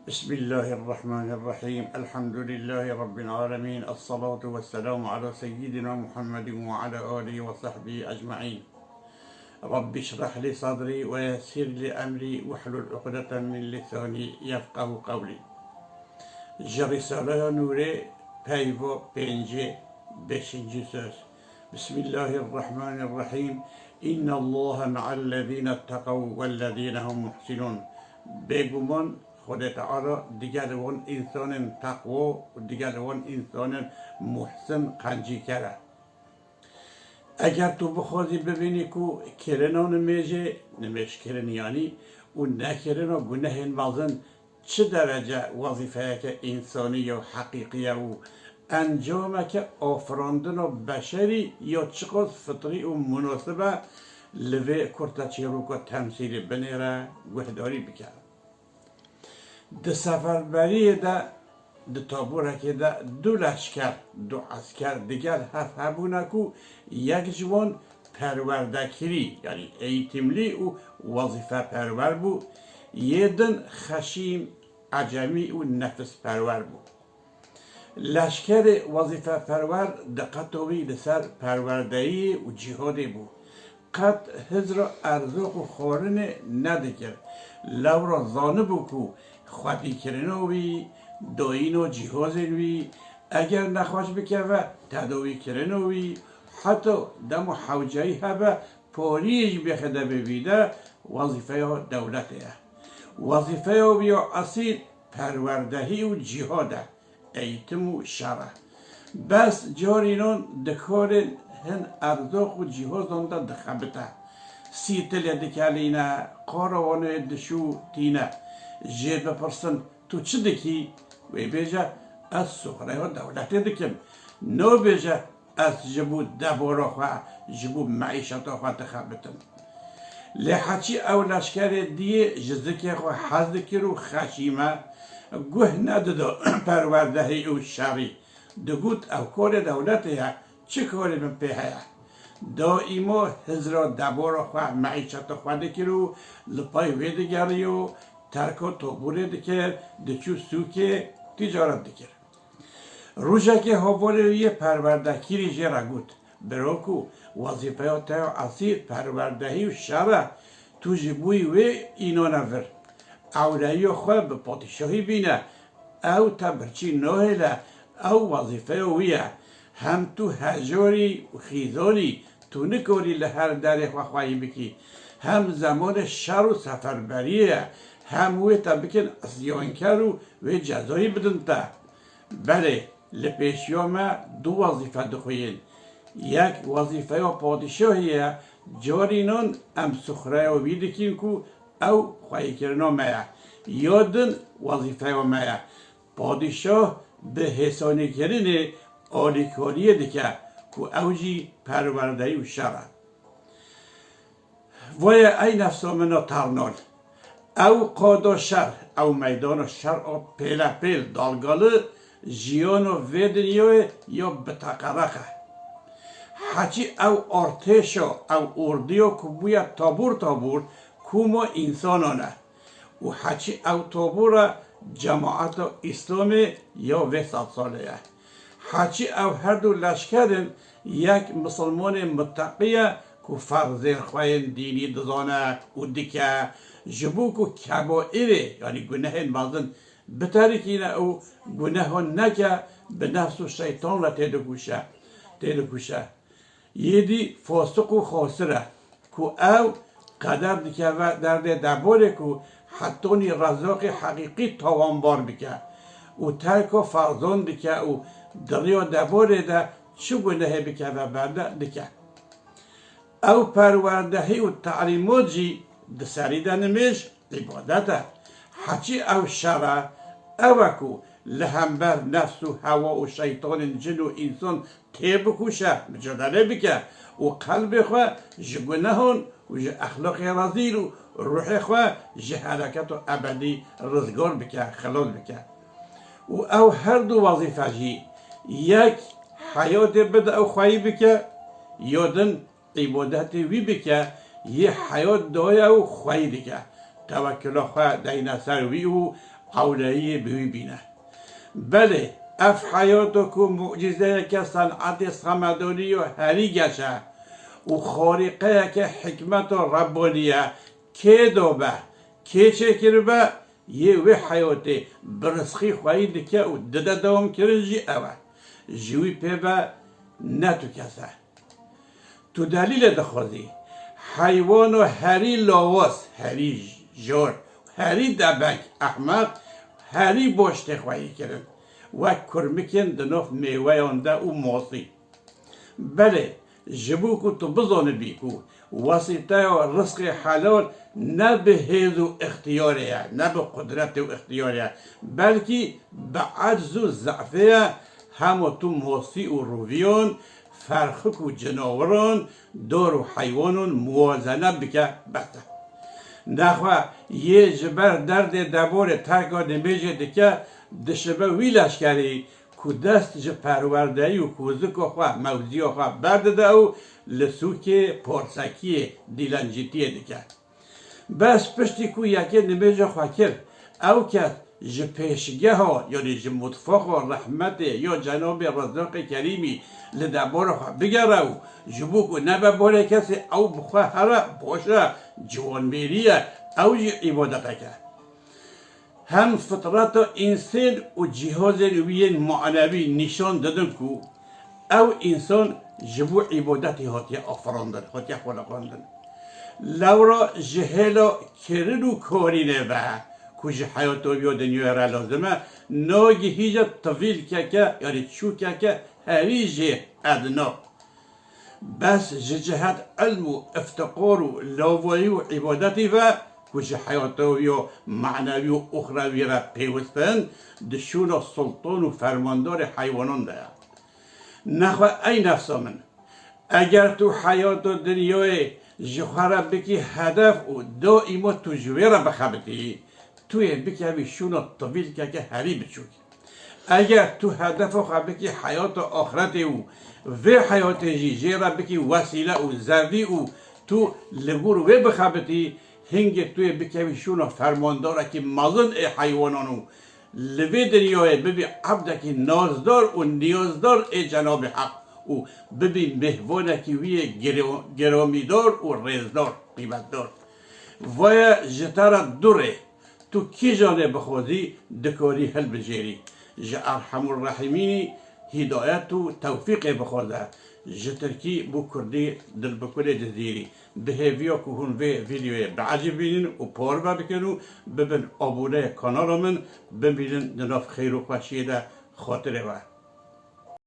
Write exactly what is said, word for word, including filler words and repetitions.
بسم الله الرحمن الرحيم. الحمد لله رب العالمين. الصلاة والسلام على سيدنا محمد وعلى آله وصحبه أجمعين. رب اشرح لي صدري ويسر لي أمري واحلل عقدة من لساني يفقهوا قولي. Ji Risaleya Nûrê peyva pêncê, beşincî söz. Bismillahirrahmanirrahîm. İnnallaha ma'allezîne tteqew wellezîne hum muhsinûn. Bêguman Xwedê Teala digel wan însanên teqwa û digel wan însanên muhsin qencîker e. Eger tu bixwazî bibînî ku kirina nimêjê, nimêjkirin yanî, û nekirina gunehên mezin çi derece wezîfeyeke însanî ya heqîqî ye û encameke afirandina beşerî ya çiqas fitrî û munasib e, li vê kurteçîroka temsîlî binêre guhdarî bike. Di seferberiyê de, di taborekê de du leşker, du esker digel hev hebûne ku yek ji wan perwerdekirî, yanî eğitimli û wezîfeperwer bû, yê din xeşîm, ecemî û nefisperwer bû. Leşkerê wezîfeperwer diqeta wî li ser perwerdeyî û cîhadê bû. Qet hizra erzaq û xwarinê nedikir. Lewra zanibû ku xwedîkirina wî, dayîna cîhazên wî, eger nexweş bikeve, tedawîkirina wî, heta dema hewceyî hebe, pariyê jî bêxide bibî de, wezîfeya dewletê ye. Wezîfeya wî ya esîl perwerdehî û cîhad e. Eğitim û şer e. Bes carînan di karên hin erzaq û cîhozan de dixebite. Sîtilê dikelîne, karawanê dişûtîne. Jê bipirsin, tu çi dikî? Wê bêje, ez sixureya dewletê dikim. Nabêje, ez ji bo debara xwe, ji bo meîşeta xwe dixebitim. Lê heçî ew leşkerê diyê ji zikê xwe hez dikir û xeşîme, guh nedida perwerdehî û şerî. Digot, ew karê dewletê ye, çi karê min pê heye? Daîma hizra debara xwe, meîşeta xwe dikir û li pay wê digeriyo, terka toborê dikir, diçû sûkê, tîcaret dikir. Rojekê havalê wî yê perwerdekirî jê re got, Biro ku wezîfeya te ya esîl perwerdehî û şer e, tu ji bo wê înane vir. Ewleyiya xwe bi padîşahî bîne, ew te birçî nahêle, ew wezîfeya wî ye. Hem tu hejarî û xîzanî, tu nikarî li her derê xwe xweyî bikî. Hem zemanê şer û seferberiyê ye, hem wê te bikin isyanker û wê cezayî bidin te. Belê, li pêşiya me du wezîfe dixuyên. Yek wezîfeya padîşahî ye, carînan em sixureya wî dikin ku ew xweyîkirina me ye. Ya din wezîfeya me ye. Padîşah bi hêsanîkirinê alîkariyê dike ku ew jî perwerdeyî û şer e. Voye ey nefsa min a ternal. Ew qada şer, ew meydana şer a pêlepêl dalgalı jiyana vê dinyayê ya biteqereq e. Heçî ew artêşa, ew ordiya ku bûye tabûr tabûr, kûma însanan e. Û heçî ew tobûra cemaeta Îslamê ya vê sedsalê ye. Heçî ew her du leşkerin yek misilmanê muteqî ye ku ferzên xwe yên dînî dizane û dike, ji bo ku kebaîrê, yanî gunehên mezin biterikîne û gunehan neke, bi nefs û şeytan re têdikuşe, têdikuşe. Yê dî fasiq û xasir e, ku ew qeder dikeve derdê deborê ku hetonî Rezaqê heqîqî tawanbar bike û terka ferzan dike û di riya deborê de çi gunehê bikeve berde dike. Ew perwerdehî û telîmat jî di serî de nimêj, îbadet e. Heçî ew şer e, ew e ku li hember nefs û hewa û şeytanên cin û însan têbikuşe, micadele bike û qelbê xwe ji gunehan û ji exlaqê rezîl û ruhê xwe ji helaketa ebedî rizgar bike, xilas bike. Û ew her du wezîfe jî, yek heyatê bide ew xweyî bike, ya din îbadetê wî bike, yê heyat daye û xweyî dike. Tewekkula xwe deyne ser wî û ewleyiyê bi wî bîne. Belê, ev heyato ku mucîzeyeke senetê semedanî yo herî geş e û xarîqeyeke hikmeta Rebbanî ye, kê dabe, kê çêkiribe, yê wê heyatê bi rizqî xweyî dike û dide dewamkirin jî ew e. Ji wî pê ve ne tu kes e. Tu delîlê dixwazî. Heywano herî lawaz, herî jor, herî debeng, ehmeq, herî boş tê xweyî kirin. Wek kurmikên di nav mêweyan de û masî. Belê, ji bo ku tu bizanibî ku wesîteya rizqê helal ne bi hêz û ixtiyarê ye, ne bi qudretê û ixtiyarê ye, belkî bi ecz û zefê ye, hema tu masî û roviyan, ferxik û cinawiran, dar û heywanan muwazene bike, bes e. Nexwe yê ji ber derdê deborê terka nimêjê dike, dişibe wî leşkerî ku dest ji perwerdeyî û kûzika xwe, mewziya xwe berdide û li sûkê parsekiyê dîlencîtiyê dike. Bes piştî ku yekê nimêja xwe kir, ew kes ji pêşgeha, yanî ji mutfaxa rehmetê ya Cenabê Rezzaqê Kerîmî li debora xwe bigere û ji bo ku nebe borê kesê ew bi xwe here, baş e, ciwanbêrî ye, ew jî îbadetek e. Hem fitreta însan û cîhazên wî yên manevî nîşan didin ku ew însan ji bo îbadetî hatiye afirandin, hatiye xweliqandin. Lewra ji hêla kirin û karînê ve ku ji heyata wî ya dinyayê re lazim e, nagihîje tivîlkeke, yanî çûkeke herî jê edna. Bes ji cihet ilm û iftiqar û lavayî û îbadetî ve ku ji heyata wî ya manevî û uxrewî re pêwist in, di şûna sultan û fermandarê heywanan de ye. Nexwe ey nefsa min, eger tu heyata dinyayê ji xwe re bikî hedef û daîma tu ji wê re bixebitî, tu yê bikevî şûna tivîlkeke herî biçûk. Eger tu hedefa xwe bikî heyata axretê û vê heyatê jî jê re bikî wesîle û zevî û tu li gor wê bixebitî, hingê tu yê bikevî şûna fermandarekî mezin ê heywanan û li vê dinyayê bibî ebdekî nazdar û niyazdar ê Cenabê Heq û bibî mêhvanekî wî yê giro-, giramîdar û rêzdar, qîmetdar. Vaye ji te re du rê. Tu kîjanê bixwazî dikarî hilbijêrî. Ji Erhemûrrehîmînî hîdayet û tewfîqê bixwaze. Ji tirkî bo kurdî dilbikulê dizîrî. Bi hêviya ku hûn vê vîdeoyê biecibînin û parve bikin û bibin abûneyê kanala min, bimînin di nav xêr û xweşiyê de. Xatirê we.